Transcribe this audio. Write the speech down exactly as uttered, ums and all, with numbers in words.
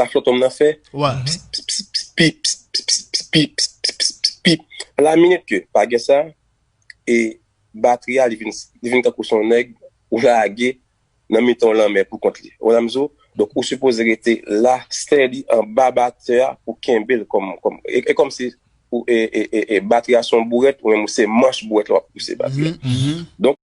sa flòtòm nan fè, Wè. pi, pi, pi, pi, pi, pi, pi, pi, pi. La minit ke pa gen sa, e batri a li vin, li vin tankou se yon nèg ou lage nan mitan lanmè pou kont li. Ou nan mzo? Donk ou sipoze rete la, steady anba batè a pou kenbe l kòm, kòm, e, e kòm si ou, e, e, e, e, batri a se yon bourèt, ou menm se manch bourèt la w ap pouse batri a. Donk,